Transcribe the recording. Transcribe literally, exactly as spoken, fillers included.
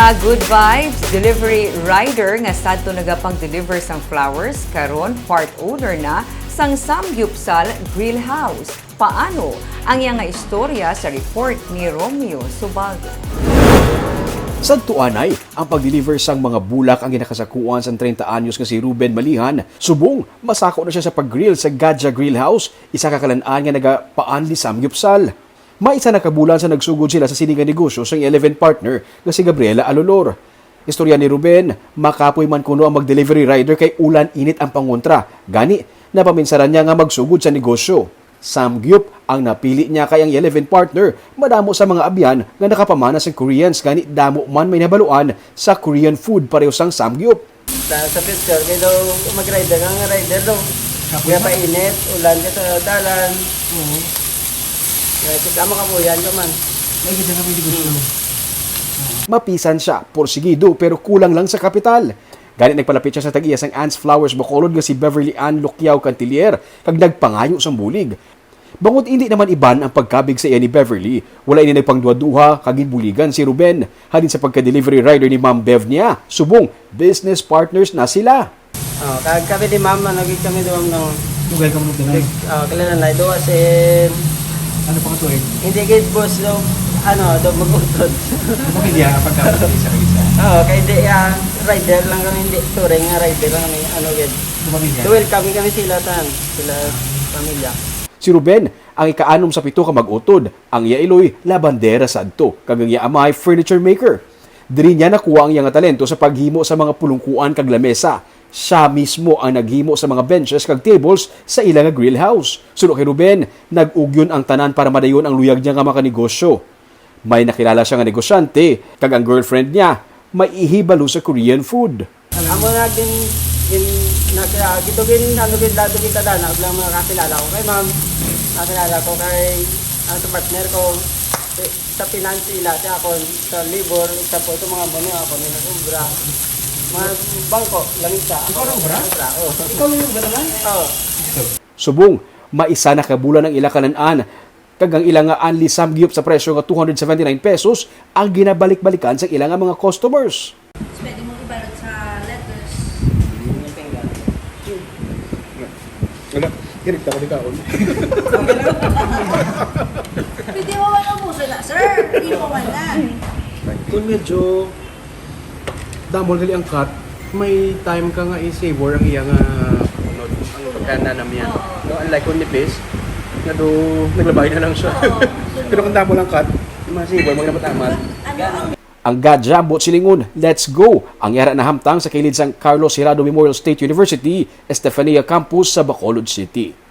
A Good Vibes delivery rider nga sadto nagapang-deliver sang flowers, karon part owner na sang Samgyupsal Grill House. Paano? Ang iya nga istorya sa report ni Romeo Subago. Sadto anay, ang pag-deliver sang mga bulak ang ginakasakuan sang treinta anyos nga si Ruben Malihan, subong masako na siya sa pag-grill sa Gadja Grill House, isa ka kalan-an nga nagapaanli samgyupsal. May isa na ka bulan sa nagsugod sila sa sini nga negosyo sang eleven partner nga si Gabriela Alolor. Istorya ni Ruben, makapoy man kuno ang mag-delivery rider kay ulan init ang pangontra. Gani, napaminsaran niya nga magsugod sa negosyo. Samgyup ang napili niya kay ang eleven partner madamo sa mga abyan nga nakapamana sang Koreans, gani damo man may nabaluan sa Korean food pareho sang samgyup. Sa, sa future, kaya daw mag-rider ka nga rider daw. Kaya painit, ulan ka sa dalan. Oo. Kaya kita makapuyan ka man. Ay, kita ka may negosyo. Mapisan siya, porsigido pero kulang lang sa kapital. Gani nagpalapit siya sa tag-iya sang Anne's Flowers Bacolod nga si Beverly Ann Lucquiao Cantilier kag nagpangayo sang bulig. Bangod indi naman iban ang pagkabig sa iya ni Beverly, wala ini nagpangduha-duha kag ginbuligan si Ruben halin sa pagka-delivery rider ni Ma'am Bev niya, subong business partners na sila. Oh, kag kami ni ma'am, ano gid kami doon ng Dugay ka mo ganay. Oh, kailan na duwa sin Ano pa ka tuig? Hindi gid boss do ano do mag-utod. Pamilya ang pagkakapit sa isa. Oh, kay di ah, rider lang kami, hindi touring nga rider lang kami, ano gid. Pamilya. So welcome kami sila tan, sila pamilya. Si Ruben ang ikaanom sa pito ka mag-utod. Ang iya iloy, labandera sadto, kag ang iya amay, furniture maker. Diri niya nakuha ang iya nga talento sa paghimo sa mga pulungkuan kag lamesa. Siya mismo ang naghimo sa mga benches kag tables sa ila nga grill house. Suno kay Ruben, nag-ugyon ang tanan para madayon ang luyag niya nga makanegosyo. May nakilala siya nga negosyante, kag ang girlfriend niya may ihibalo sa Korean food. Amo na gin gin nakila gito gin ano gin dato gin tadana lang mga kakilala ko kay ma'am. Kakilala ko kay ang sa partner ko eh, sa finance ila siya ako sa labor isa po ito mga mono ako na sobra. Mga bangko lang isa. Ikaw ang obra? Sobra, oh. Ikaw yung ba naman? Oh. Subong, maisa na ka bulan ang ila kalan-an, kag ang ila nga anli samgyup sa presyo nga two hundred seventy-nine pesos ang ginabalik-balikan sa ila nga mga customers. Pwede mong ibalot sa letters. Wala. Kirig ako di kaon. Pwede mo man ubuso na, sir. Hindi mo man na. Kung medyo damol gali ang cut, may time ka nga i-savor ang iya nga ano, ang pagkananam niya. No, unlike kung nipis, nga do naglabay na lang siya. Pero kung damol ang cut, yung mga savor, magnamat-amat. Ano ang Ang Gadja, ambot silingon, let's go! Ang yara nahamtang sa kilid sang Carlos Hirado Memorial State University, Estefania Campus sa Bacolod City.